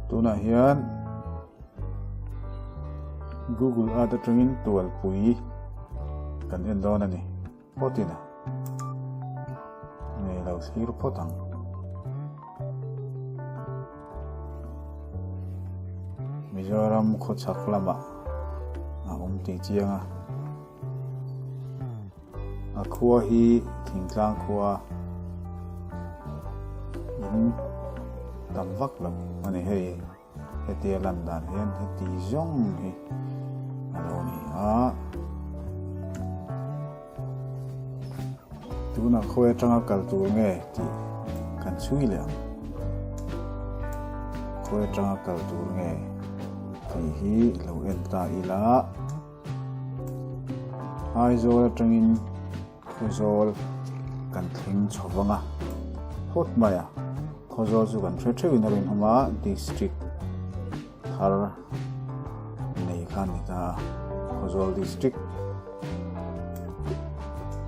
Tunah hian Google Earth atangin tualpui kan en dawn a ni. Phawtin a nei lo thlir phawt ang. Mizoram khawchhak lamah a awm tih chiang a. A khua hi thingtlang khua in tam vak lo a ni hei hetia lan dan hian heti zawng hi a lo ni a. Tunah khawi atanga kal tur nge tih kan chhui leh ang. Khawi atanga kal tur nge tih hi lo en ta ila. Aizawl atangin Khawzawl kan thleng chho vang a, phawt mai a, Khawzawl chu kan hre theuhin a rinawm a, district thar nei kha a ni ta a, Khawzawl district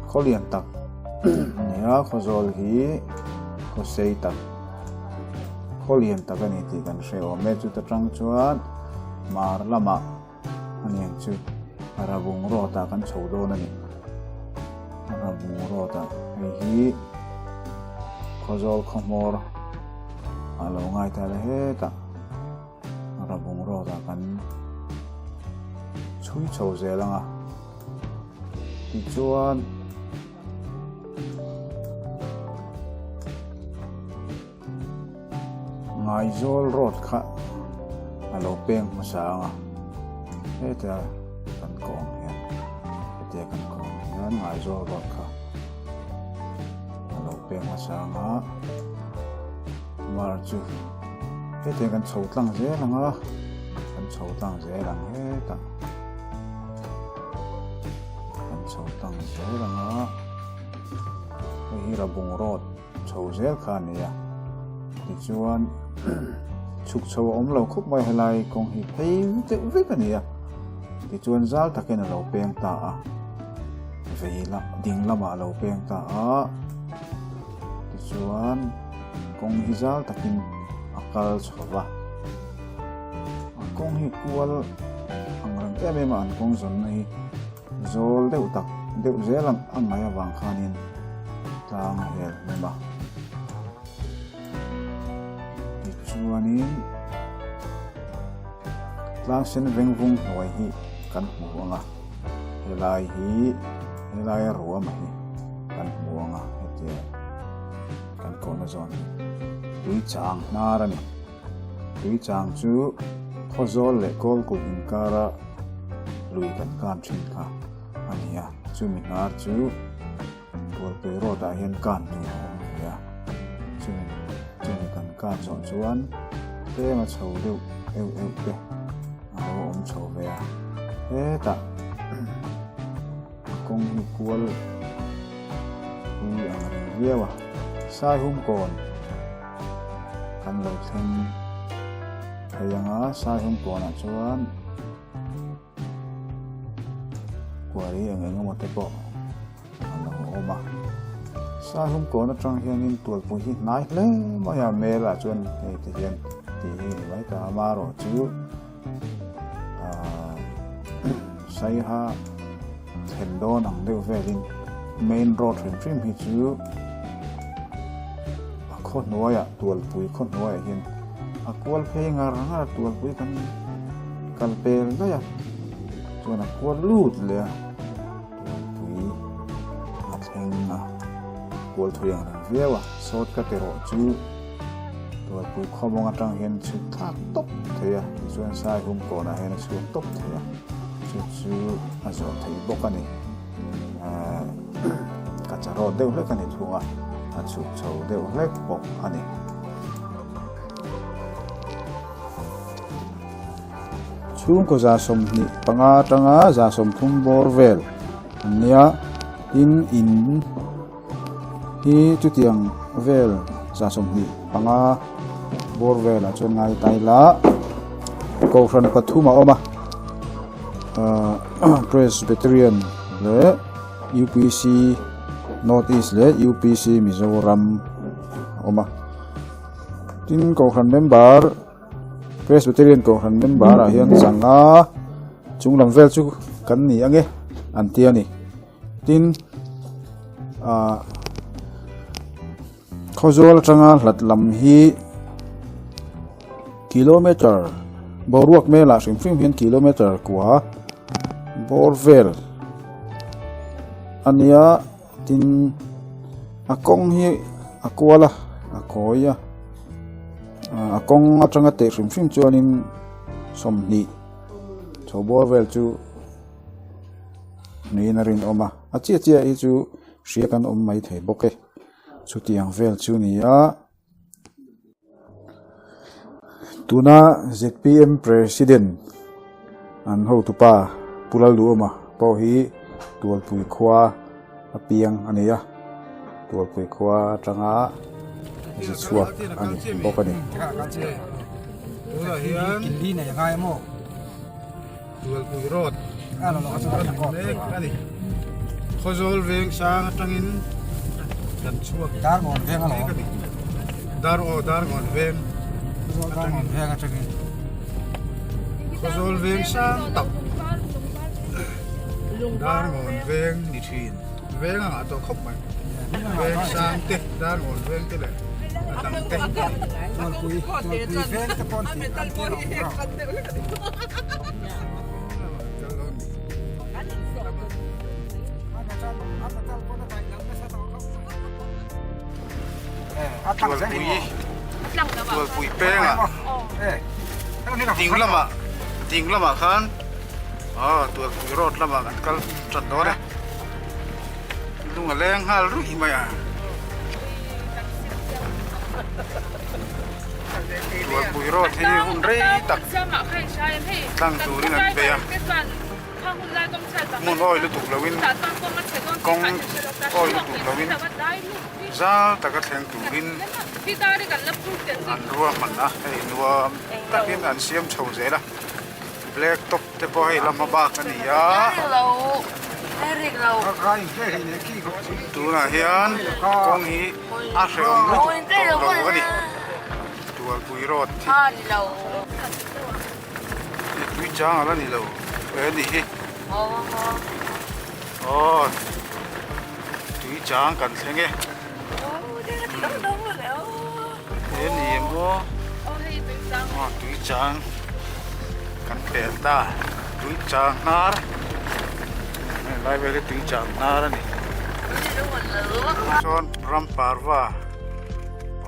khaw lian tak a ni a, Khawzawl hi khaw sei tak khaw lian tak a ni tih kan hre awm e, chuta tang chuan Hmar lamah. Aniang chu Rabung road ah kan chho dawn a ni. Rabung road ah hei hi Khawzawl khawhmawr a lo ngai ta le hetah Rabung road ah kan chhui chho zel ang a. Tichuan Ngaizawl road kha a lo peng hmasa ang a, hetia kan kawm hian hetia kan kawm hian Ngaizawl road kha a lo peng hmasa ang a, mar chu hetia kan chho tlang zel ang a, kan chho tlang zel ang hetah kan chho tlang zel ang a, hei hi Rabung road. Chho zel kha a ni a, tichuan chhuk chho a awm lo khawp mai helai kawng hi phei deuh vek a ni a, tichuan zal takin a lo peng ta a, vei lam ding lamah a lo peng ta a, tichuan kawng hi zal takin a kal chho va, a kawng hi kual ang reng em em a an kawng zawnna hi. Zawl deuh tak deuh zel a ngaih avang khanin tlang a hel hnem a. Tichuanin tlang sen veng vung hnuai hi kan hmu ang a, helai hi helaia ruama hi kan hmu ang a, hetia kan kohna zawn hi tui chang hnar a ni. Tui chang chu Khawzawl leh Kawlkulh inkara lui kan kan thin kha a ni a, chumi hnar chu Tualpui road ah hian kan tur a awm ve a, chumi chumi kan kan zawh chuan tlem a chho deuh euh euh te a lo awm chho ve a, hetah kawng hi kual pui ang reng viau a, Saihum kawn. Kan lo thleng thei ang a, Saihum kawnah chuan kuari eng eng emaw te pawh a lo awm a. Saihum kawn atang hianin tualpui hi hnai hle mai a, melah chuan hei ti hian tih hi a ni mai ta a, amaherawhchu ahh Saiha thlen dawn ang deuh velin main road hrim hrim hi chu a khaw hnuaiah tualpui khaw hnuaiah hian a kual phei ngar ngar a tualpui kan kal pel daih a chuan a kual lut leh a tualpui a thleng a kual thui ang reng viau a sawt ka ti rawh chu tualpui khawmawng atang hian chhuk thlak tawp thei a tichuan Saihum kawnah hian a chhuak tawp thei a chu chu a zawh theih bawk a ni. Ka charawt deuh hlek a ni thung a, a chhuk chho deuh hlek bawk a ni. Chhungkaw 25 atanga 30 bawr vel an nia, tin in hi chutiang vel 25 bawr velah chuan ngai ta ila Kohhran pathum a awm a. Presbyterian leh UPC North East leh UPC Mizoram a awm a. Tin Kohhran member Presbyterian Kohhran member ah hian changa chung lam vel chu kan ni ange an ti a ni. Tin ah Khawzawl atanga hlat lam hi kilometer boruak melah hrim hrim hian kilometer kua bawr vel a nia. Tin, a kawng hi a kual a, a kawi a, a kawng atanga teh hrim hrim chuanin 20 chho bawr vel chu niin a rinawm a, a chiah chiah hi chu hria kan awm mai thei bawk e, chutiang vel chu ni a. Tuna zpm President an hotupa Pu Lalduhawma pawh hi Tualpui khua a piang a ni a, Tualpui khua atanga zi chhuak a ni bawk a ni. Tunah hian Tualpui Road a mek a ni. Khawzawl veng sang atangin kan chhuak mek a ni. Dar aw Darngawn veng atangin Khawzawl veng sang tak Darngawn veng ni thin veng a ngah tawh khawp mai. Veng sang te Darngawn veng te leh a dang te a ni. Tualpui pengah ding lamah ding lamah khan aw Tualpui road lamah kan kal tan dawn e lung a leng nghal ruih mai a. Tualpui road hi hun rei tak tlang turin an bei a, hmun awi lutuk loin kawng awi lutuk loin zal taka thleng turin an ruahman a, hei nuam takin an siam chho zel a, black top te pawh hei la hma bak a ni a, tunah hian kawng hi a hrehawm lutuk tawh lo a ni Tualpui road hi tui chang ala ni lo e ni hi aw tui chang kan thleng e he ni em aw aw tui chang kan pel ta tui chang hnar helai vel hi tui chang hnar a ni sawn ram parva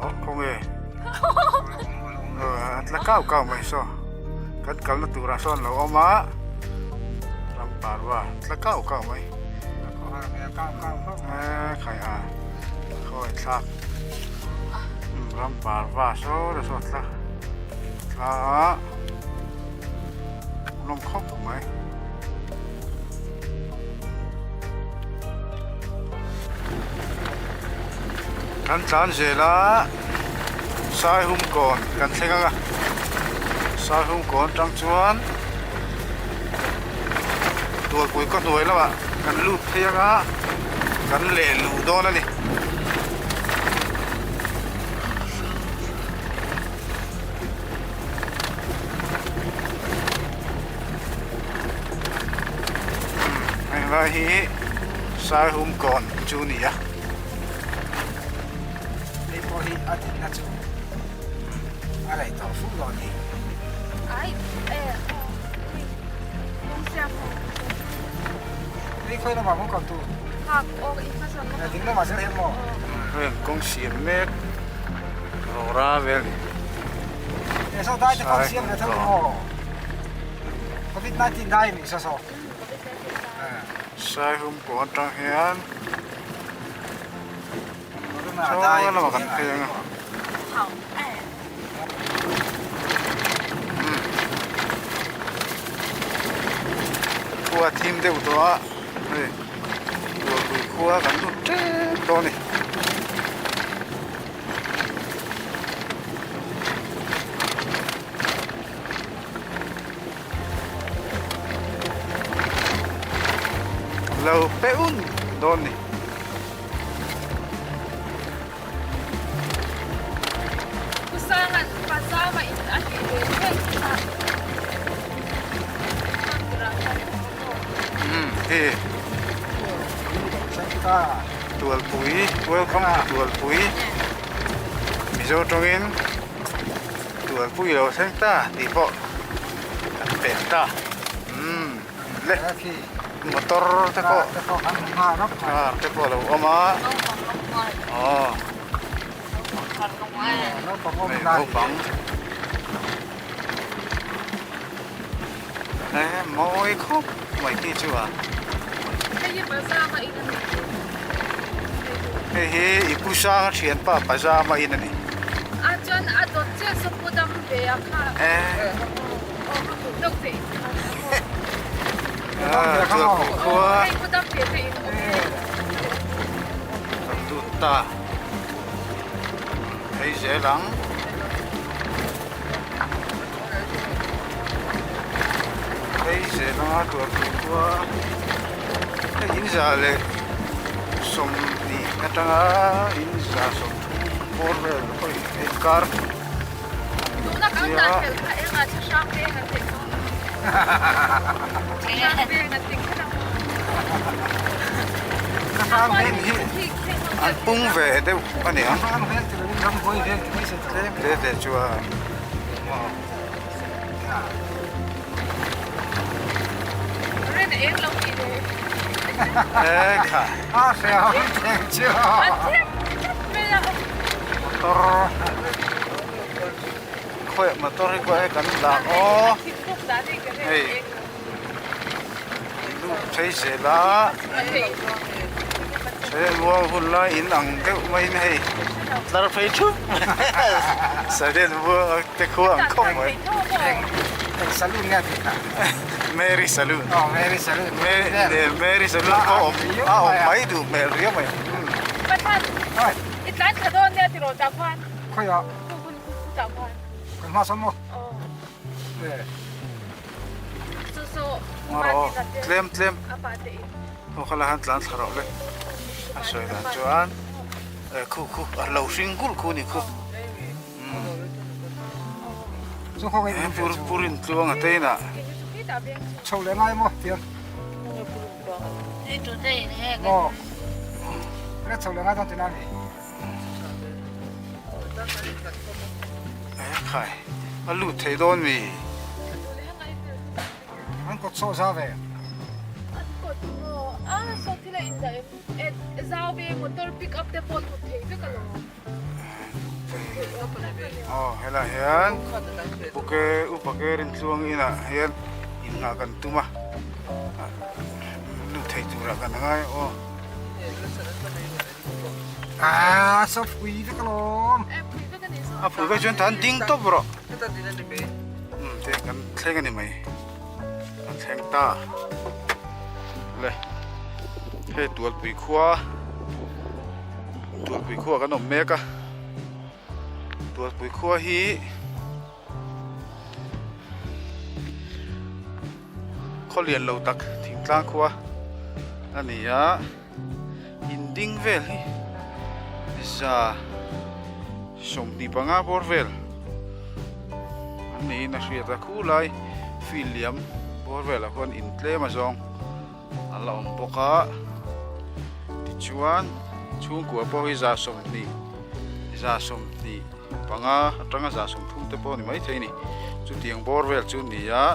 aw khawnge a tla kau kau mai saw kan kalna turah sawn a lo awm a ram parva tla kau kau mai. Khai a khawi thlak ram parva saw la saw tla tla a lawm khawp mai. Kan tlan zel a Saihum kawn kan thleng ang a Saihum kawn atang chuan. Tualpui kaw hnuai lamah kan lut phei ang a, kan leh luh dawn a ni. Heng lai hi Saihum kawn chu a ni a. Hei pawh hi a dinna chu a rei tawh fur lo a ni. Heng kawng siam mek rawra vel ni. Saihum pawh atang hian saw lamah kan phei ang a. Khua thim deuh tawh a hei Tualpui khua kan lut tep tawh a ni. Lo pe un dawn ni. Umm hei Tualpui welcome to Tualpui Mizo tawngin Tualpui lo thleng ta tih pawh kan pel ta umm le motor te pawh car te pawh a lo awm a aw. Naupang he mawi khawp mai khi chu a hei hi i pu sanga thianpa pajama in a ni khua lut ta. Hei zel ang. Hei zel anga tur pui khua hei in za leh 20 atanga in za 30 bawr vel pawh in inkar nia. An pung ve deuh a ni ang. Tlem te te chuan e kha motor khawiah motor hi khawiah kan dah aw hei. Lut phei zel a he muang hun lai in ang deuh maiin hei tlar phei thup mai sudden muang te khu ang khawp mai Mary Saloon Mary Saloon pawh awm a awm mai duh hmel riau mai Tlem tlem aw kha la han tlan thla rawh le a sawi dan chuan khu khu a lo hring kulh khu ni khu pur pur in tluang a te inah Khai a lut thei dawn mi. An kawt saw za ve. An kawt maw a saw thil a indah em zau ve motor pick up te pawh lut thei vek alawm. Aw helai hian Puke Upa ke Rintluang inah hian innghah kan tum a lut thei turah kan ngai aw. Ah, so pui vek alawm. A pui vek chuan tan ding tawp rawh. Um, te kan thleng ani mai. Kan thleng ta. Le. Hei tualpui khua. Tualpui khua kan awm mek a. Tualpui khua hi khaw lian lo tak thingtlang khua a ni a. In ding vel hi 25 bawr vel an niin a hriat a khulai field liam bawr velah khuan in tlem a zawng a la awm bawk a tichuan chhungkua pawh hi 20 25 atanga 30 te pawh a ni maithei a ni chutiang bawr vel chu a ni a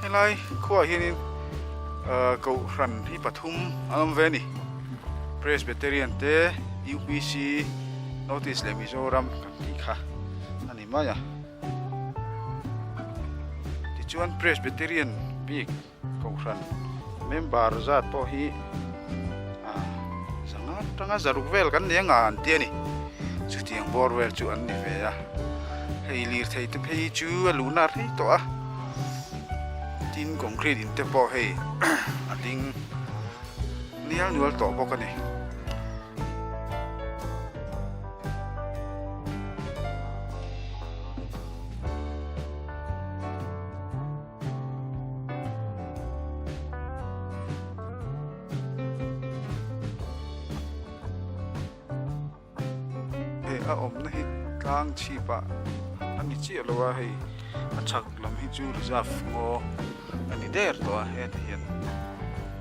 helai khuaah hianin ahh kohhran hi pathum an awm ve a ni Presbyterian te U_P_C Notice leh Mizoram kan tih kha a ni mai a tichuan Presbyterian bik Kohhran member zat pawh hi zanga atanga zaruk vel kan ni anga an ti a ni. Chutiang bawr vel chu an ni ve a. Hei lirthei te phei chu a luhna a rei tawh a. Tin concrete in te pawh hei a ding nial nual tawh bawk a ni. Hei a awmna hi tlang chhip ah a ni chiah lo a hei. A chhak lam hi chu reserve ngaw a ni der tawh a hetah hian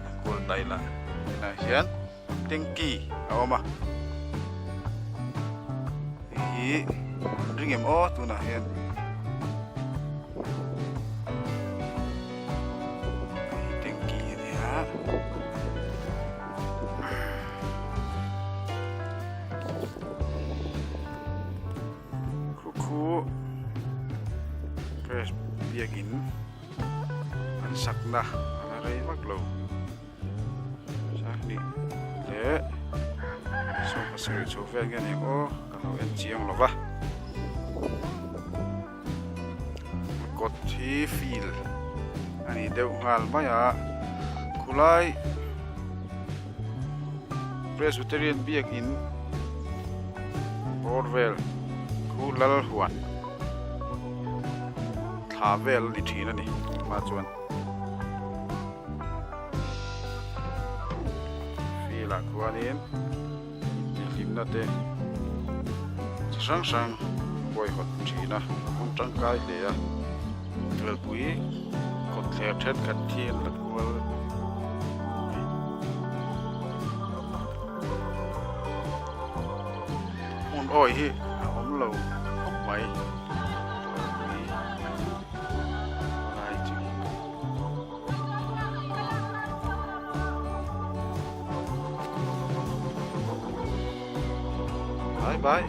a kual ta ila hetah hian tanky a awm a hei hi an ring em aw tunah hian hei hi tanky a ni a. Khu khu press biakin an sakna a la rei vak lo sahnih leh 17 chho vel nge ni ang aw ka lo en chiang lo va kawt hi field a ni deuh nghal mai a khulai Presbyterian biakin bawr vel khu lal huan thla vel a ni thin a ni hma chuan field ah khuanin intihhlimna te chi hrang hrang huaihawt thin a a hmun tangkai hle a tualpui kawtthler thenkhat khi an la kual a ni. Hmun awi hi a awm lo khawp mai tualpui lai chu. Bye bye.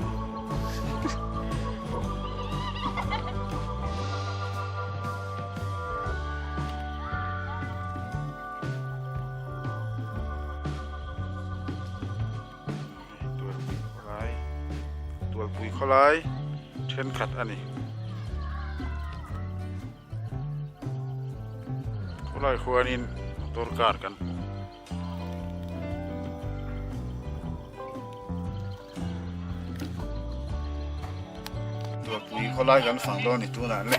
Tualpui khawlai thenkhat a ni. Khawlai khuanin motor car kan hmu. Tualpui khawlai kan fang dawn a ni tunah le.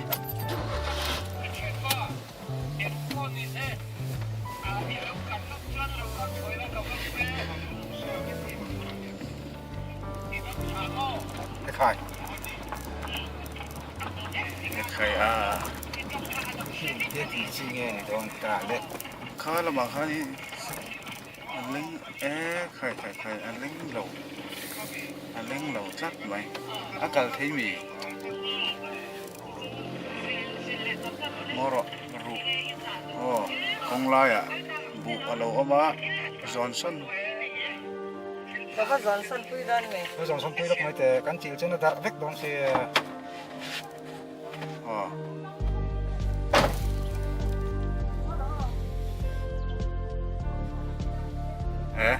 Khai. Khai a. He ti chi nge ni dawn ta le. Kha lamah khan hi a leng e khai khai khai a leng lo a leng lo tlat mai a kal thei mi maw rawh ruh aw kawng laiah buh a lo awm a zawn sawn. Ka va zawn sawn pui dawn nge. Ka zawn sawn pui lawk mai teh kan chil chuan a darh vek dawn si. Aw. He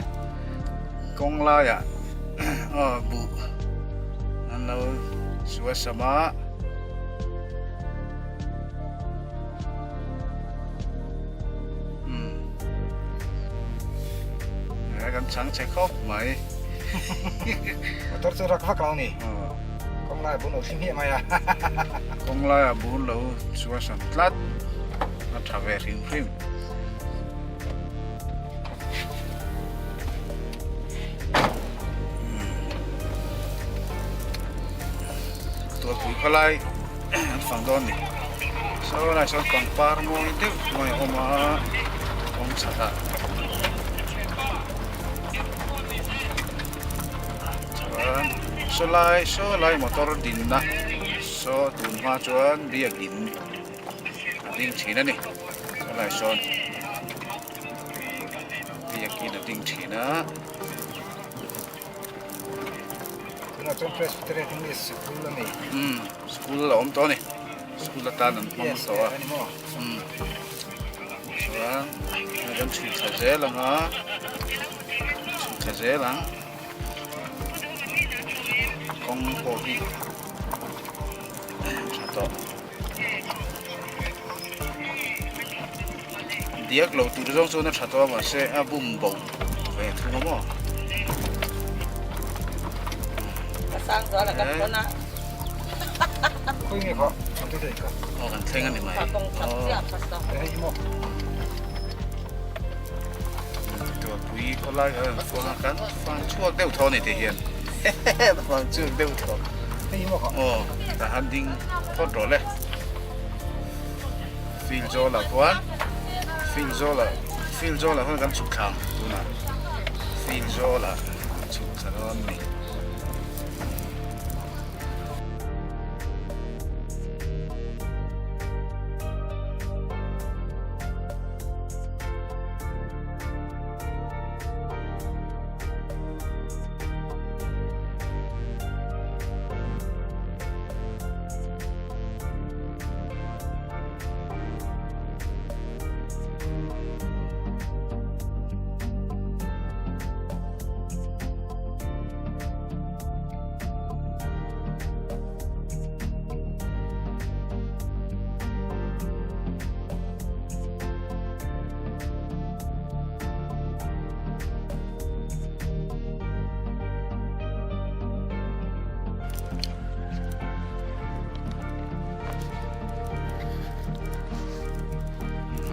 kawng laiah aw buh an lo suah sam a. Kan chang che khawp mai. Motor chu rak vak lo ni. Kawng lai bun lo thim hi mai a. Kawng lai a bun lo chua sam tlat. A tha ve hrim hrim. Tualpui khawlai an fang dawn ni. Saw lai sawn pangpar mawi deuh mai a awm a kawng chhakah chuan saw lai saw lai motor dinna saw tun hma chuan biakin a ding thin a ni saw lai sawn biakin a ding thin a. Tunah chuan Presbyterian English Sikul a ni. Umm school a awm tawh a ni. School atan an hmang tawh a. Umm chuan hei kan chhui thla zel ang a chhui thla zel ang kawng pawh hi tha tawh. Diak lo tur zawng chuan a tha tawh a mahse a bum bo ve thung a maw. Ka sang zual a kan thawn a. Khawi nge kha kan ti thei ka. Aw kan thleng a ni mai. Ka kawng chak chiah kha sa. Hei hi maw. Tualpui khawlai kan fang a kan fang chhuak deuh thaw a ni tih hian fang chhuak deuh thaw. Hei hi maw kha. Aw ta han ding phawt rawh le. Field zawlah khuan field zawlah field zawlah khuan kan chhuk thla ang tunah field zawlah kan chhuk thla dawn a ni.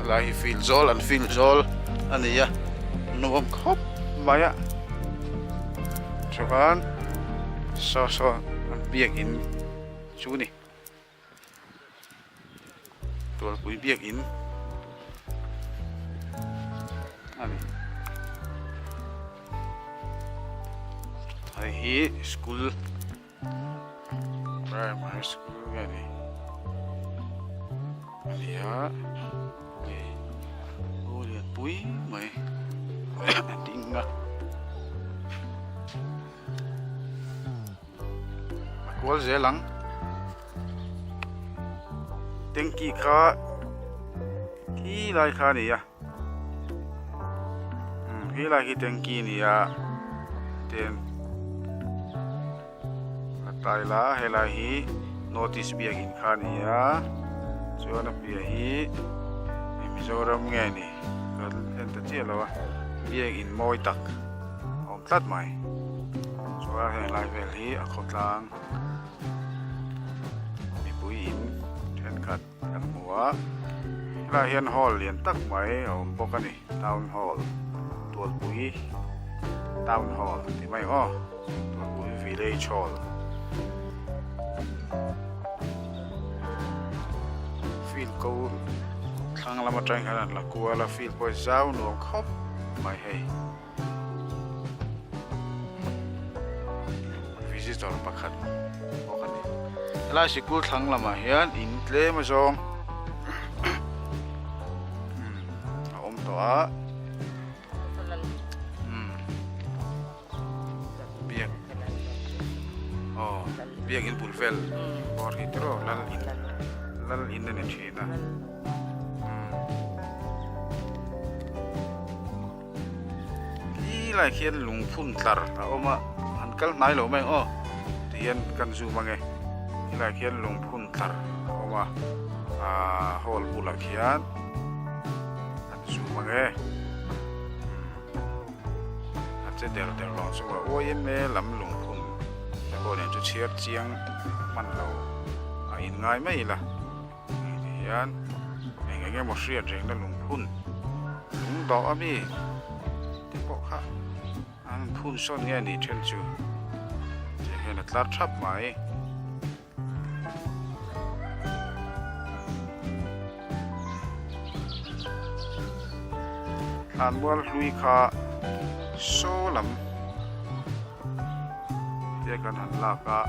Helai hi field zawl an field zawl a ni a nuam khawp mai a chuan saw saw an biakin chu a ni. Tualpui biakin a ni. Hei hi school primary school nge ni a ni a hei aw lianpui mai a ding a. A kual zel ang. Tanky kha khi lai kha a ni a umm khi lai khi tanky a ni a ten a tai la helai hi notice biakin kha a ni a chuan a piah hi Mizoram nge ni kan en ta chiah lo a biakin mawi tak a awm tlat mai chuan helai vel hi a khawtlang. Mipui in thenkhat kan hmu a helaiah hian hall lian tak mai a awm bawk a ni town hall tualpui town hall tih mai ang aw tualpui village hall field ko thlang lam atang hian an la kual a field pawh hi zau nuam khawp mai hei. Visitor pakhat bawk a ni. Helai sikul thlang lamah hian in tlem azawng a awm tawh a. Biak aw biak in bul vel bawr hi tiraw lal in lal in a ni thin a. Khi lai khian lungphun tlar a awm a an kal hnai lo mai ang aw ti hian kan zoom ange khi lai khian lungphun tlar a awm a ahh hall bulah khian an zoom ange a che der der lo ang chu a uai em e lam lungphun te pawh nen chu chhiar chiang hman lo a in ngai mai ila. Hei ti hian eng eng emaw hriat rengna lungphun lung dawh a mi te pawh kha an phun sawn nge a nih then chu tiang hian a tlar thap mai. Thlanmual hlui kha saw lam Tia kan han lak a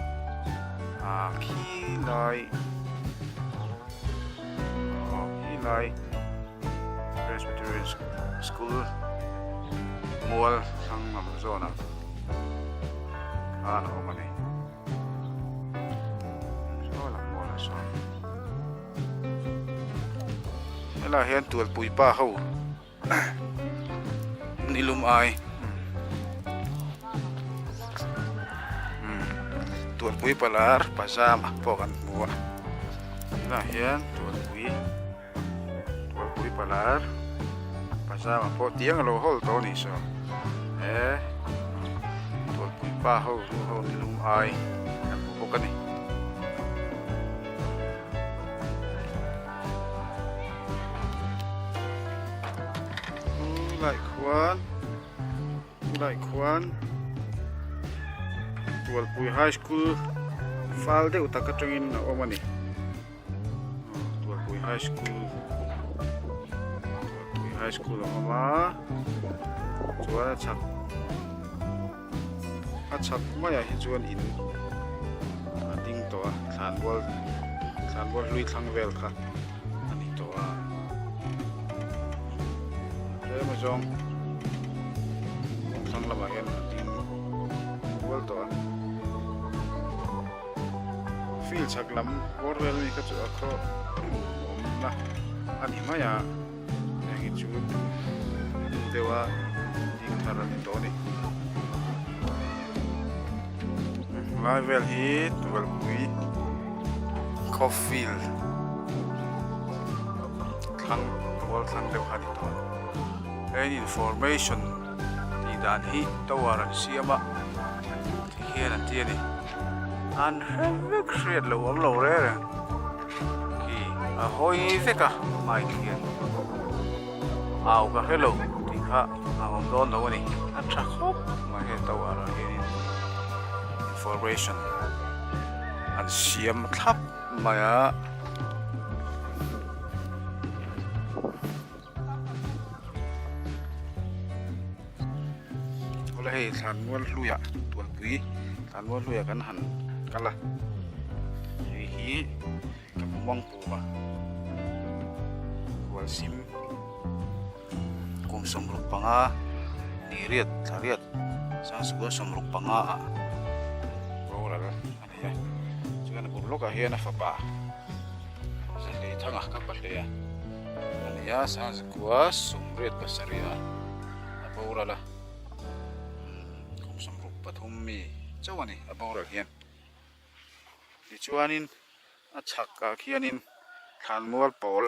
ah khi lai aw khi lai Presbyterian school mual thlang lam zawnah khan a awm a ni saw lam mual ah sawn helaiah hian tualpui pa ho. Nilum ai tuanpui palar pajama pawh kan hmu a tunah hian tuanpui tuanpui palar pajama pawh tiang alo hawl tawh a nih saw he tuanpui pa ho nu ho nilum ai kan hmu bawk a ni. Khulai khuan khulai khuan Tualpui High School fal deuh tak atangin a awm a ni Tualpui High School. High School a awm a chuan a chhak a chhak maiah hi chuan in a ding tawh a thlanmual thlanmual hlui thlang vel kha a ni tawh a tlem azawng thlang lamah hian a ding rual tawh a field chhak lam bawr vel ami kha chu a khaw awmna a ni mai a. Heng hi chu hnu deuha ding thar a ni tawh a ni. Lai vel hi Tualpui khaw field thlang mual thlang deuh kha a ni tawh a. Heng information tih dan hi tower an siam a ti hian an ti a ni. An hre vek hriat loh awm lo reng reng. Khi a hawi vek a mic hian au ka hre lo tih kha a awm dawn lo a ni a tha khawp mai hei tower ah hianin information an siam thlap mai a. Awle hei thlanmual hluiah tualpui thlanmual hluiah kan han kal a hei hi ka pumang puma hualsim kum 65 ni riat thla riat sangsuka 65 ah boral a ni a chuan a bul lawkah hian a fapa Zahleithanga ka pahlei a a ni a sangzakua 87 ah a boral a kum 63 mi chauh a ni a boral hian tichuanin a chhakah khianin thlanmual pawl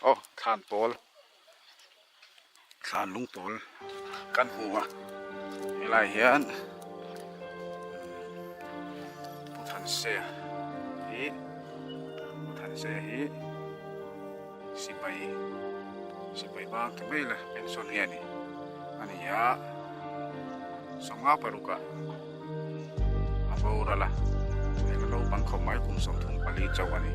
aw thlan pawl. Thlan lung pawl kan hmu a helai hian Pu Thansea hi Pu Thansea hi sipai sipai bang ta mai la pension hi a ni a ni a 56 ah a boral a hei la naupang khawp mai kum 34 chauh a ni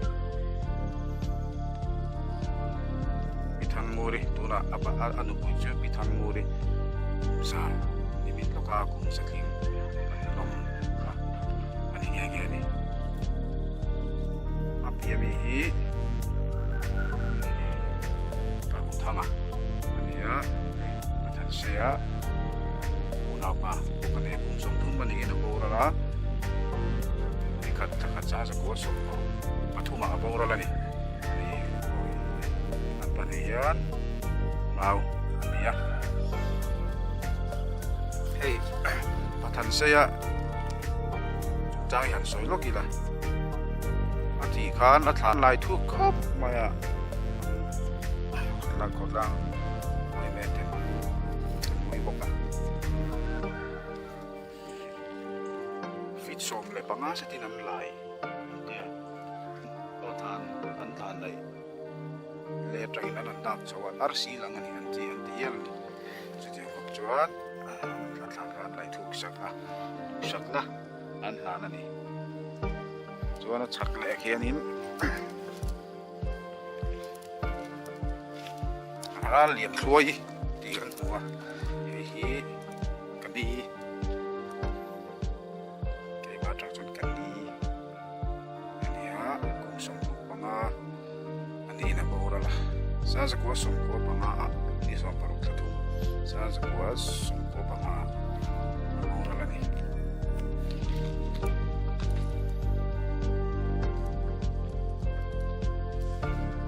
Pi Thangnguri tunah a a nupui chu Pi Thangnguri kum za nimin lawka kum zatling an lawm kha a ni nghe nghe a ni a pi ami hi Pakuthanga a ni a a Thansea. Unaupa ka nei kum 30 a niin a boral a, nikhat thla khat zah zakua 13 ah a boral a ni. Hei an pahnih hian unau an ni a. Hei Pathanseia chungchang hi han sawi lawk ila a tih khan a thlan lai thuk khawp mai a. Khawtlang khawtlang. Pui bawk a feet 15 zetin an lai an ti a aw thlan an thlan daih leh atangin an han dak chho a arsi lang a ni an ti an ti hial a ni chutiang khawp chuan an thlan kha an laih thuk sak a duhsakna an hlan a ni chuan a chhak leh khianin. Ral lian hluai tih kan hmu a hei hi ka ni keimah atang chuan ka ni a ni a kum 65 a niin a boral a 1995 ah ni 16 thla thum 1995 ah a boral a ni.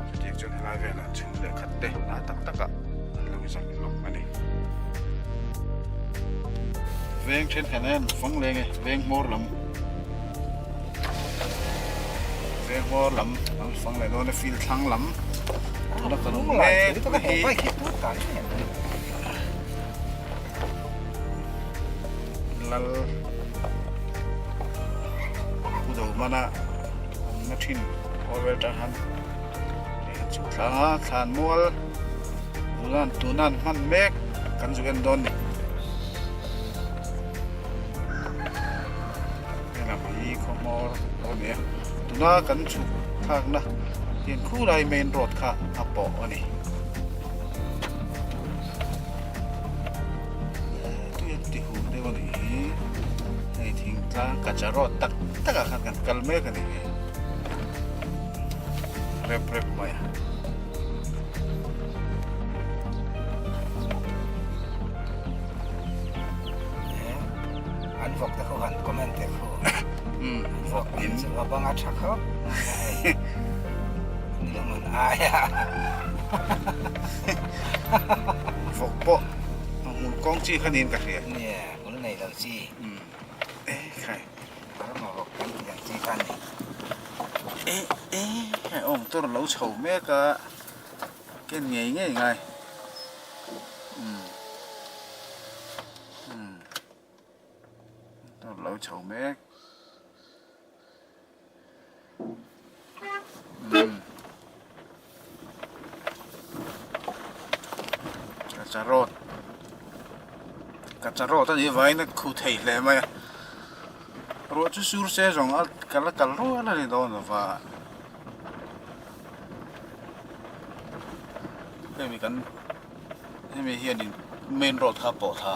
Chutiang chuan helai velah chhun leh khat te hnai tak takah an lo zak lawk a ni. Veng thenkhat hian fang leng e, veng hmawr lam veng hmawr lam an fang leh dawn e field thlang lam tuna kan awm mek hi. Lal Pu Domana awmna thin Orwell tang han leh an chhuk thlang a thlan mual tunan tunan hman mek kan zu en dawn ni helam hi khawhmawr a ni a tuna kan chhuk thlakna hian khulai main road kha a pawh a ni. deuh a nih hi hei thingtlang kacha road tak tak ah khan kan kal mek a nih hi rep rep mai a. An vawk te khu han comment te khu vawk in chu a banga tha khawp mai ni lo man ai a vawk pawh a hmul kawng chi kha niin ka hria nia hmul nei lo chi e khai burma vawk kan tih ang chi kha ni e e hei awm tur lo chho mek a ken ngei ngei ngai umm umm lo chho mek. Kacha road kacha road a nih avangin a khu thei hle mai a ruah chu sur se zawng a kal a kal rual a ni dawn lova hemi kan hemi hianin main road kha a pawh thla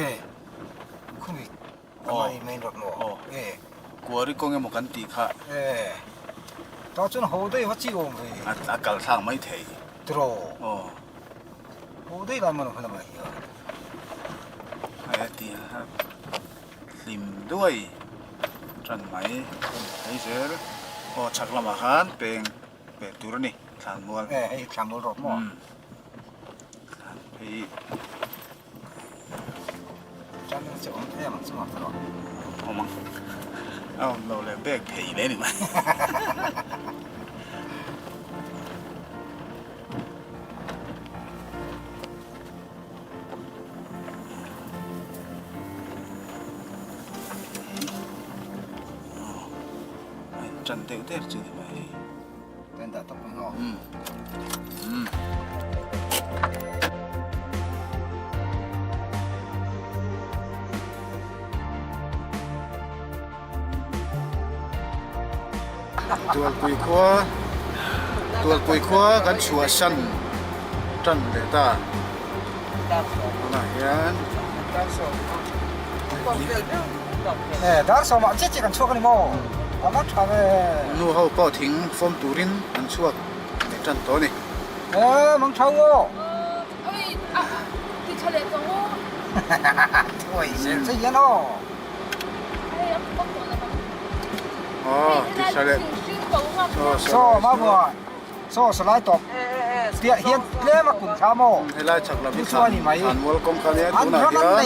a. Amah main road maw? Aw. Kuari kawng emaw kan tih kha. E. Tah chuan ho daih va chi awm ve. A kal thlak mai thei. Tiraw. Aw. Ho daih lai maw hman amah hian. Hei a ti a hlim duai tan mai hei zel. Aw chhak lamah khan peng pek tur a ni thlanmual. E hei thlanmual road maw? Hei. Awm ang a awm lo leh bag phei leh ni mai. Ṭan deuh der chu ni mai hei. Tualpui khua Tualpui khua kan chhuahsan tan leh ta tunah hian Nu ho pawh thing fawm turin an chhuak leh tan tawh a ni. Helai chhak lam hi thlanmual kawng kha nia tunah hian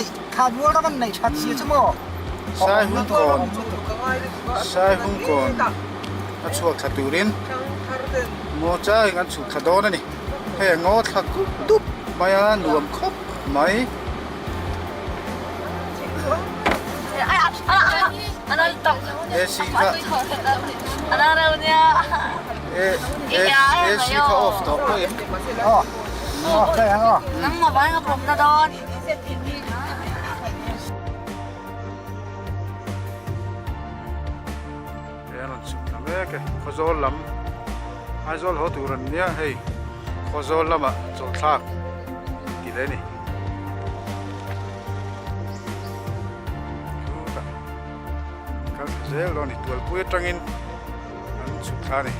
Saihungkawn Saihungkawn a chhuak thla turin ngaw chaiin an chhuk thla dawn a ni hei a ngaw thla kup dup mai a nuam khawp mai. AC kha AC kha off tawh pawh em? Hei a rawn chhuk ta mek e Khawzawl lam Aizawl haw tur an nia hei Khawzawl lamah chawlhthlak ti leh a ni. Kal thla zel dawn a ni Tualpui atangin an chhuk thla a ni.